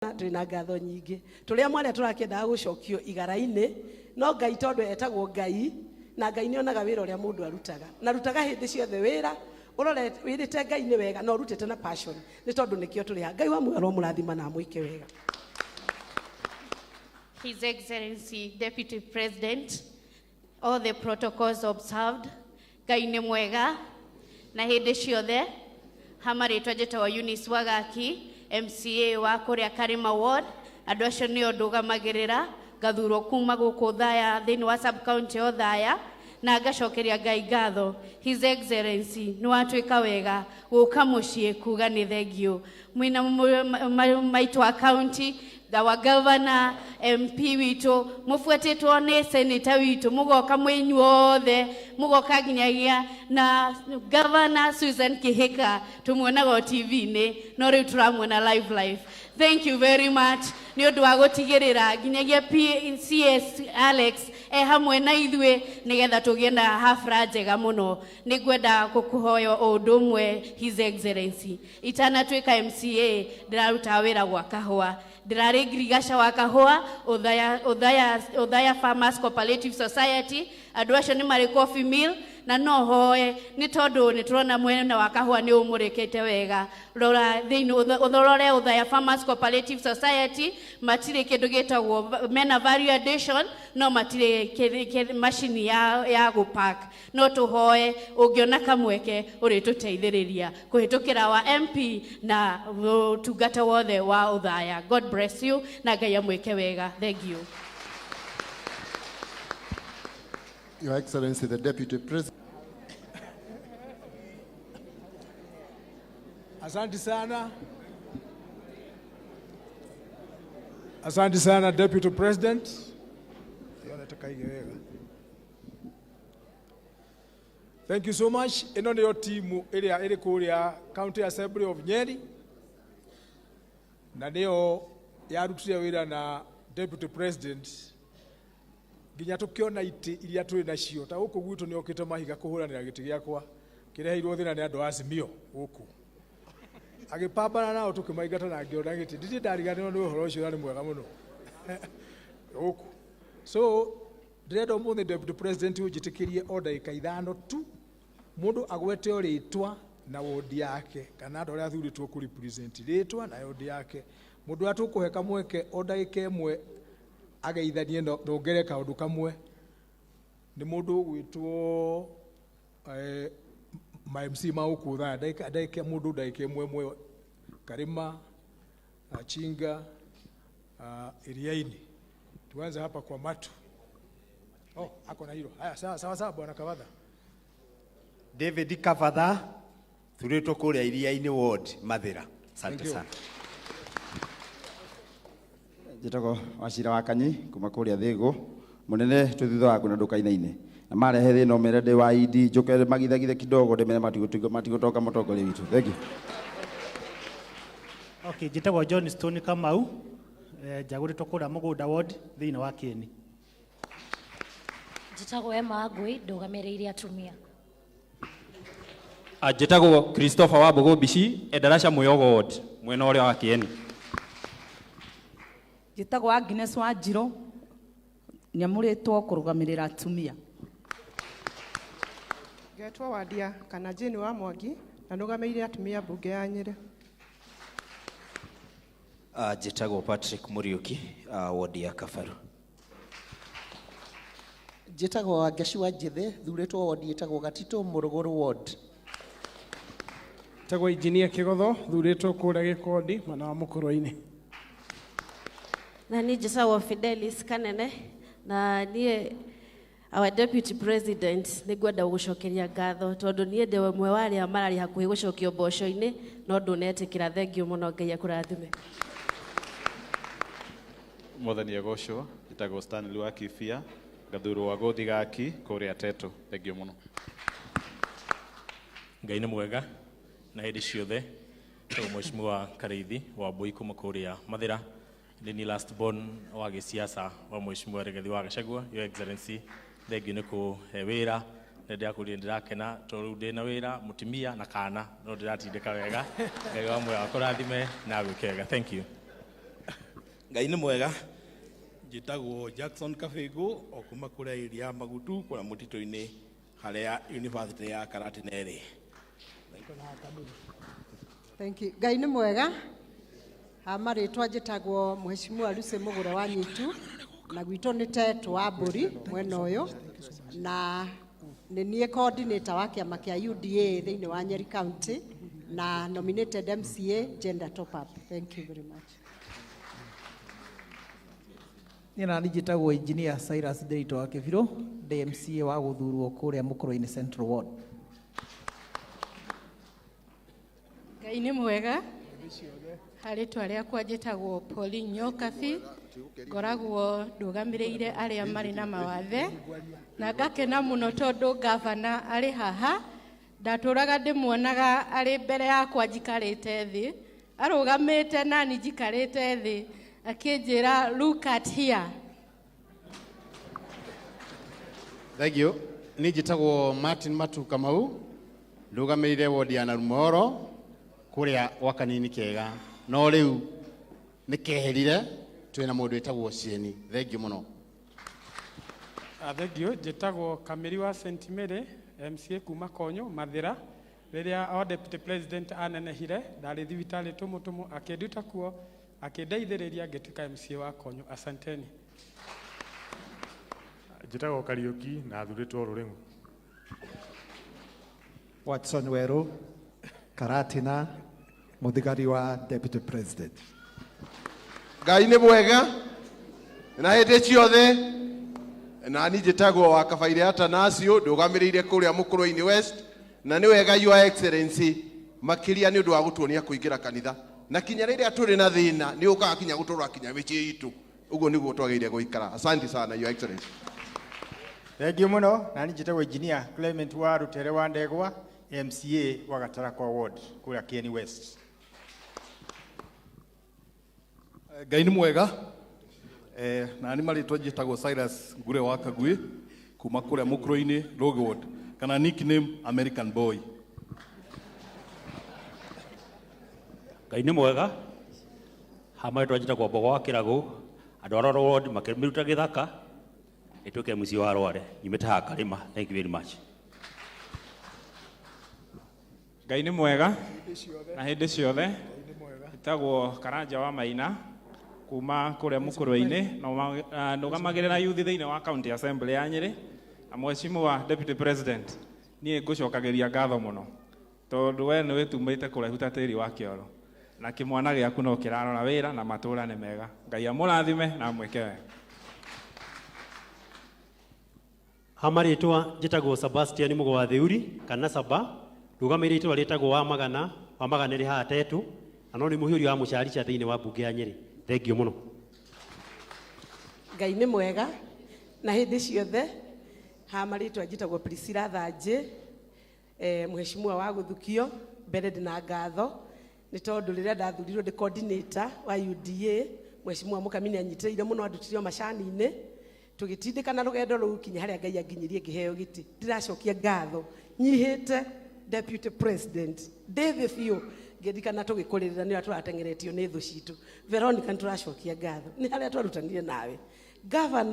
Twĩ na ngatho nyingĩ tũrĩa mwarĩa tũrakĩendaga gũcokio igara-inĩ, no Ngai tondũ etagwo Ngai na Ngai nĩ onaga wĩra ũrĩa mũndũ arutaga na rutaga hĩndĩ ciothe wĩra ũrorete wĩrĩte Ngai nĩ wega na ũrutĩte na passion, nĩ tondũ nĩkĩo tũrĩ haha. Ngai wa muoyo aromũrathima na amwĩke wega. His Excellency Deputy President, all the protocols observed. Ngai nĩ mwega na hĩndĩ ciothe. Hama rĩtwa njĩtagwo Eunice Wagaki, MCA wa kũrĩa Karima Ward. Andũ acio nĩo ndũgamagĩrĩra, ngathurwo kuma gũkũ Othaya thĩinĩ wa sub county ya Othaya, na ngacokeria Ngai ngatho. His Excellency, nĩ watuĩka wega gũka mũciĩ kuga nĩ thengiũ mwĩna maitũ wa county, our governor, MP witũ, mũbuatĩtwo nĩ senator witũ, mũgoka mwĩ inyuothe, mũgoka nginyagia na Governor Susan Kihika. Tũmuonaga o TV-inĩ, no rĩu tũramuona live live. Thank you very much nĩ ũndũ wa gũtigĩrĩra nginyagia CS Alex e hamwe na ithuĩ nĩgetha tũgĩe na hafla njega mũno. Nĩ ngwenda gũkũhoya o ũndũ ũmwe, His Excellency. Itanatuĩka MCA, ndĩrarutaga wĩra gwa kahũa, ndĩrarĩ ngirigaca wa kahũa Othaya, Othaya, Othaya Farmers Cooperative Society. Andũ acio nĩ marĩ coffee mill, na no hoe nĩ tondũ nĩ tũrona mwena wa kahũa nĩ ũmũrĩkĩte wega. Rora thĩinĩ ũthorore Othaya Farmers Cooperative Society, matirĩ kĩndũ gĩtagwo mena value addition, no matirĩ macini ya gũpack. No tũhoe ũngĩona kamweke ũrĩtũteithĩrĩria kũhĩtũkĩra wa MP na ũtungata wothe wa Othaya. God bless you na Ngai amwĩke wega. Thank you. Your Excellency, the Deputy President. Asante sana. Asante sana, Deputy President. Ĩyo nataka ige wega. Thank you so much. Ĩno nĩyo timu ĩrĩa ĩrĩ kũrĩa County Assembly of Nyeri na nĩyo yarutire wĩra na Deputy President nginya tũkĩona itĩ iria twĩ nacio. Ta gũkũ gwitũ nĩ okĩte mahiga kũhũranĩra gĩtĩ gĩakwa kĩreheirwo thĩna nĩ andũ a Azimio gũkũ, agĩpambana nao tũkĩmaingata na ngĩona gĩtĩ. Ndirĩ ndariganĩrwo nĩ ũhoro ũcio na nĩ mwega mũno gũkũ. So ndĩrenda ũmũthĩ, Deputy President, ũnjĩtĩkĩrie o ndagĩka 5 tu, mũndũ agwete o rĩtwa na wodi yake kana andũ arĩa athurĩtwo kũ represent, rĩtwa na wodi yake. Mũndũ ũrĩa tũkũhe kamweke o ndagĩka 1 ageithanie no ndongere kaũndũ kamwe nĩ mũndũ ũgwĩtwo ma MC ma gũkũ thaa ndagĩka ndagĩka mũndũ ndagĩka ĩmwe ĩmwe, Karima, Chinga, Iriaini. Tuanze hapa kwa Matu. Oh, ako na hilo. Haya, sawa sawa sawa, bwana Kavatha. David Kavatha, thurĩtwo kũrĩa Iriainĩ Ward, Mathĩra. Asante Thank you. sana. Njĩtagwo Wacira wa Kanyi kuma kũrĩa Thĩgũ. Mũnene, twĩ thutha waku na ndũkainaine na marehe thĩna ũmere ndĩ wa idi njũke magithagithe kidogo ndĩmere matigũtoka mũtongoria witũ. Thank you. Okay, njĩtagwo John Stone Kamau, njagũrĩtwo kũrĩa Mũgũnda Ward thĩinĩ wa Kieni. Njĩtagwo Emma Ngũi, ndũgamĩrĩire atumia. Njĩtagwo Christopher wa Mbũgũ Mbici, Endarasha Mũyogo Ward, mwena ũrĩa wa Kieni. Njĩtagwo Agnes Wanjirũ, nyamũrĩtwo kũrũgamĩrĩra atumia. Ngetwo Wandia kana Jane wa Mwangi na nũgamĩrĩire atumia mbunge ya Nyĩrĩ. Njĩtagwo Patrick Mũriũki, wodi ya Kabaru. Njĩtagwo Wangechi wa Njĩthĩ, thurĩtwo wodi ĩtagwo Gatitũ, Mũrũgũrũ Ward. Tagwo Injinia Kĩgotho, thurĩtwo kũrĩa Gĩkondi, mwena wa Mũkũrwe-inĩ. Na niĩ njĩtagwo Fidelis Kanene, na niĩ our Deputy President nĩ ngwenda gũgũcokeria ngatho tondũ niĩ ndĩ ũmwe wa arĩa mararĩ hakuhĩ gũcokio mboco-inĩ no ndũnetĩkĩra. Thengiũ mũno, Ngai akũrathime. Mwathani agocwo. Njĩtagwo Stanley wa Kibia, ngathurwo wa Gũthigaki kũrĩa Teto. Thengiũ mũno. Ngai nĩ mwega na hĩndĩ ciothe. Tagwo Mheshimiwa Karĩithi wa Mbui kuma kũrĩa Mathĩra. Nĩ ni last born wa gĩsiasa wa Mheshimiwa Rigathi wa Gachagua. Your Excellency, thengiũ nĩ kũhe wĩra. Nĩ ndĩrakũrire, ndĩrakena tondũ rĩu ndĩna wĩra, mũtumia na kana no ndĩratindĩka wega. Ngai wa muoyo akũrathime na agwĩke wega. Thank you. Ngai nĩ mwega. Njĩtagwo Jackson Kabĩngũ o kuma kũrĩa area ya Magutu kũrĩa mũtitũ-inĩ harĩa University ya Karatina ĩrĩ. Thank you. Ngai nĩ mwega. Ha marĩtwa njĩtagwo Mheshimiwa Lucy Mũgũre wa Nyitu na gwitũ nĩ Tetũ wa Mbũri mwena ũyũ, na nĩ niĩ coordinator wa kĩama kĩa UDA thĩinĩ wa Nyeri County na nominated MCA gender top up. Thank you very much. Niĩ nani njĩtagwo Engineer Cyrus Ndiritu wa Kĩbirũ, ndĩ MCA wa gũthurwo kũrĩa Mũkũrwe-inĩ Central Ward. Ngai nĩ mwega. Harĩtwa rĩakwa njĩtagwo Pauline Nyokabi, ngoragwo ndũgamĩrĩire arĩa marĩ na mawathe, na ngakena mũno tondũ gavana arĩ haha. Ndatũraga ndĩmuonaga arĩ mbere yakwa njikarĩte thĩ, arũgamĩte nani njikarĩte thĩ, akĩnjĩra look at here. Thank you. Niĩ njĩtagwo Martin Matu Kamau, ndũgamĩrĩire wodi ya Narumoro kũrĩa gwa Kanini Kega, no rĩu nĩ keherire, twĩna mũndũ wĩtagwo Cieni. Thank you mũno. Thank you. Njĩtagwo Kamiri wa St. Mary, MCA kuma Konyo, Mathira. Rĩrĩa our deputy president anenehire, ndarĩ thibitarĩ tũmũtũmũ, akĩnduta kuo, akĩndeithĩrĩria ngĩtuĩka MCA wa Konyo. Asanteni. Njĩtagwo Kariũki na thurĩtwo Rũrĩng'u. Watson Weru, Karatina, mũthigari wa Deputy President. Ngai nĩ mwega na hĩndĩ ciothe. Na niĩ njĩtagwo wa Kabaire Atanasio, ndũgamĩrĩire kũrĩa Mũkũrwe-inĩ West, na nĩ wega Your Excellency makĩria nĩ ũndũ wa gũtuonia kũingĩra kanitha, na kinya rĩrĩa tũrĩ na thĩna nĩ ũkaga kinya gũtũrora kinya mĩciĩ itũ. Ũguo nĩguo twagĩrĩire gũikara. Asante sana Your Excellency. Thank you mũno. Na niĩ njĩtagwo Engineer Clement wa Rutere wa Ndegwa, MCA wa Gatarakwa Ward kũrĩa Kieni West. Ngai nĩ mwega. Na nĩ marĩtwa njĩtagwo Cyrus Ngure wa Kagui kuma kũrĩa Mũkũrwe-inĩ Rogue Ward, kana nickname American Boy. Ngai nĩ mwega. Ha marĩtwa njĩtagwo Mbogo wa Kĩragũ, andũ a Roro Ward makĩmĩruta gĩthaka ĩtuĩke mũciĩ wa Rware. Nyumĩte haha Karĩma. Thank you very much. Ngai nĩ mwega na hĩndĩ ciothe. Ĩtagwo Karanja wa Maina kuma kũrĩa Mũkũrwe-inĩ, na ndũgamagĩrĩra youth thĩinĩ wa County Assembly ya Nyĩrĩ, na Mheshimiwa Deputy President, niĩ ngũcokagĩria ngatho mũno tondũ we nĩ wĩtumĩte kũraihu ta tĩri wa kĩoro, na kĩmwana gĩaku no kĩrarora wĩra na matũra nĩ mega. Ngai amũrathime na amwĩke wega. Ha marĩtwa njĩtagwo Sebastian Mũgo wa Theuri kana Saba, ndũgamĩrĩire itũra rĩtagwo wa Magana, wa Magana rĩ haha Tetu, na no nĩ mũhiũri wa mũcarica thĩinĩ wa mbunge ya Nyĩrĩ. Thank you mũno. Ngai nĩ mwega na hĩndĩ ciothe. Ha marĩtwa njĩtagwo Priscilla Thanjĩ, mheshimiwa wa gũthukio. Mbere ndĩna ngatho nĩ tondũ rĩrĩa ndathurirwo ndĩ coordinator wa UDA, mheshimiwa Mũkami nĩ anyitĩrĩire mũno, andutire o macani-inĩ, tũgĩtindĩkana rũgendo rũu kinya harĩa Ngai anginyirie ngĩheo gĩtĩ. Ndĩracokia ngatho nyihĩte Deputy President ndĩ thĩ biũ, ngĩririkana tũgĩkũrĩrĩra nĩ ũrĩa tũrateng'eretio nĩ thũ citũ. Veronica, nĩ tũracokia ngatho nĩ harĩa twarutanire nawe. Governor.